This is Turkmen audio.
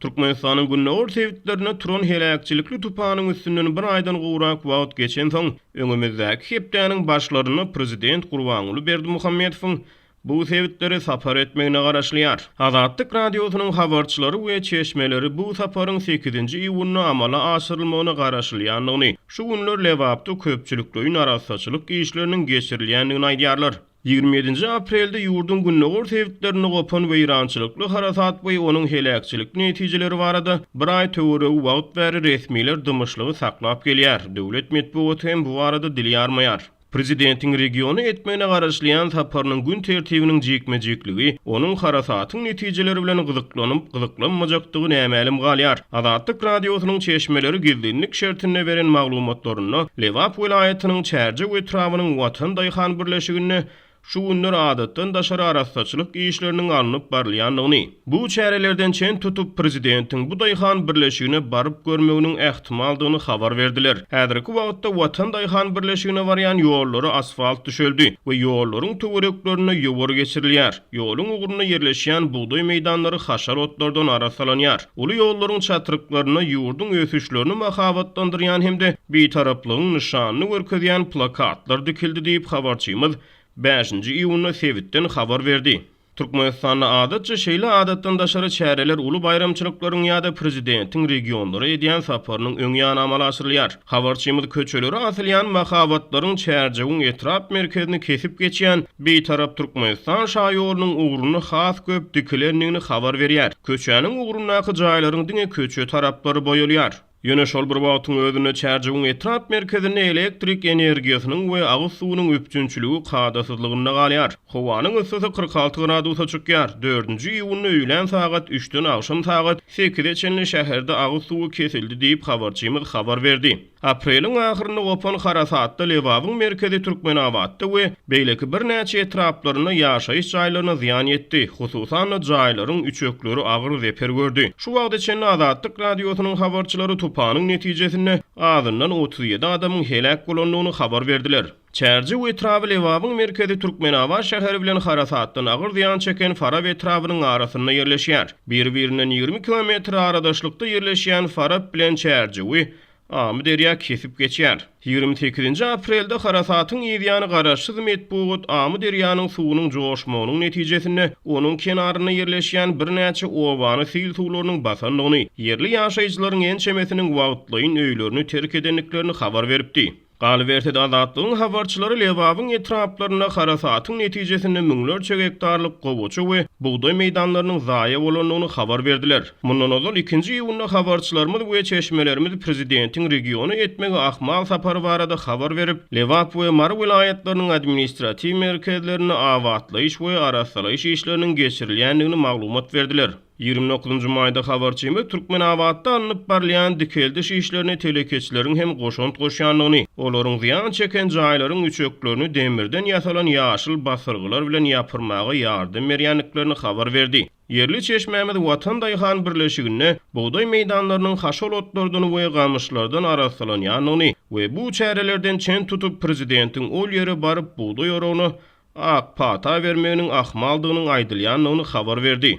Türkmenistanyň gündogar sebitlerinde turan heläkçilikli tupanyň üstünden bir aýdan gowrak wagt geçensoň, öňümizdäki hepdäniň başlarynda prezident Gurbanguly Berdimuhamedowyň bu sebitlere sapar etmegine garaşylýar. Azatlyk Radiosynyň habarçylary we çeşmeleri bu saparyň sekizinji iýunda amala aşyrylmagyna garaşylýandygyny, şu günler Lebapda köpçülikleýin arassaçylyk işleriniň geçirilýändigini aýdýarlar. 27-nji aprelde ýurduň gündogar sebitlerinde gopan weýrançylykly harasat we onuň heläkçilikli netijeleri barada bir aý töweregi wagt bäri resmiler dymyşlygy saklap gelýär, döwlet metbugaty hem bu barada dil ýarmaýar. Prezidentiň regiona etmegine garaşylýan saparynyň gün tertibiniň jikme-jikligi, onuň harasatyň netijeleri bilen gyzyklanyp, gyzyklanmajakdygy nämälim galýar. Azatlyk Radiosynyň çeşmeleri gizlinlik şertinde beren maglumatlarynda Lebap welaýatynyň Çärjew etrabynyň Watan daýhan birleşiginde şu günler adatdan daşary arassaçylyk işleriniň alnyp barylýandygyny, bu çärelerden çen tutup, prezidentiň bu daýhan birleşigine baryp görmeginiň ähtimaldygyny habar berdiler. Häzirki wagtda Watan daýhan birleşigine barýan ýollara asfalt düşeldi we ýollaryň töwereklerinde ýowar geçirilýär. Ýoluň ugrunda ýerleşýän bugdaý meýdanlary haşal otlardan arassalanýar. Uly ýollaryň çatryklarynda ýurduň ösüşlerini mahabatlandyrýan hem-de Bitaraplygyň nyşanyny görkezýän plakatlar dikildi diýip, habarçymyz bäşinji iýunda sebitden habar berdi. Türkmenistanda adatça şeýle adatdan daşary çäreler uly baýramçylyklaryň ýa-da prezidentiň regionlara edýän saparynyň öň ýany amala aşyrylýar. Habarçymyz köçelere asylýan mahabatlaryň Çärjewiň etrap merkezini kesip geçýän Bitarap Türkmenistan şaýolunyň ugrunda has köp dikilendigini habar berýär. Köçäniň ugrundaky jaýlaryň diňe köçe taraplary boýalýar. Ýöne şol bir wagtyň özünde Çärjewiň etrap merkezinde elektrik energiýasynyň we agyz suwunyň üpjünçiligi kadasyzlygynda galýar. Howanyň yssysy 46 gradusa çykýar. Dördünji iýunda öýlän sagat üçden agşam sagat sekize çenli şäherde agyz suwy kesildi diýip, habarçymyz habar berdi. Apreliň ahyrynda gopan harasatda Lebabyň merkezi Türkmenabatda we beýleki birnäçe etraplarynda ýaşaýyş jaýlaryna zyýan ýetdi, hususan-da, jaýlaryň üçekleri agyr zeper gördi. Şu wagta çenli Azatlyk Radiosynyň habarçylary tupanyň netijesinde azyndan 37 adamyň heläk bolandygyny habar berdiler. Çärjew etraby Lebabyň merkezi Türkmenabat şäheri bilen harasatdan agyr zyýan çeken Farap etrabynyň arasynda ýerleşýär. Biri-birinden 20 kilometr aradaşlykda ýerleşýän Farap bilen Çärjewi Amyderýa kesip geçýär. 28-nji aprelde harasatyň yzýany garaşsyz metbugat Amyderýanyň suwunyň joşmagynyň netijesinde onuň kenarynda ýerleşýän birnäçe obany sil suwlarynyň basandygyny, ýerli ýaşaýjylaryň ençemesiniň wagtlaýyn öýlerini terk edendiklerini habar beripdi. Galyberse-de, Azatlygyň habarçylary Lebabyň etraplarynda harasatyň netijesinde müňlerçe gektarlyk gowaça we bugdaý meýdanlarynyň zaýa bolandygyny habar berdiler. Mundan ozal, ikinji iýunda habarçylarymyz we çeşmelerimiz prezidentiň regiona etmegi ahmal sapary barada habar berip, Lebap we Mary welaýatlarynyň administratiw merkezlerinde abatlaýyş we arassalaýyş işleriniň geçirilýändigini maglumat berdiler. 29-njy maýda habarçymyz Türkmenabatda alnyp barylýan dikeldiş işlerine telekeçileriň hem goşant goşýandygyny, olaryň zyýan çeken jaýlaryň üçeklerini demirden ýasalan ýaşyl basyrgylar bilen ýapyrmaga ýardam berýändiklerini habar berdi. Ýerli çeşmämiz Watan daýhan birleşiginde bugdaý meýdanlarynyň haşal otlardan we gamyşlardan arassalanýandygyny we bu çärelerden çen tutup prezidentiň ol ýere baryp bugdaý oragyna ak pata bermeginiň ahmaldygynyň aýdylýandygyny habar berdi.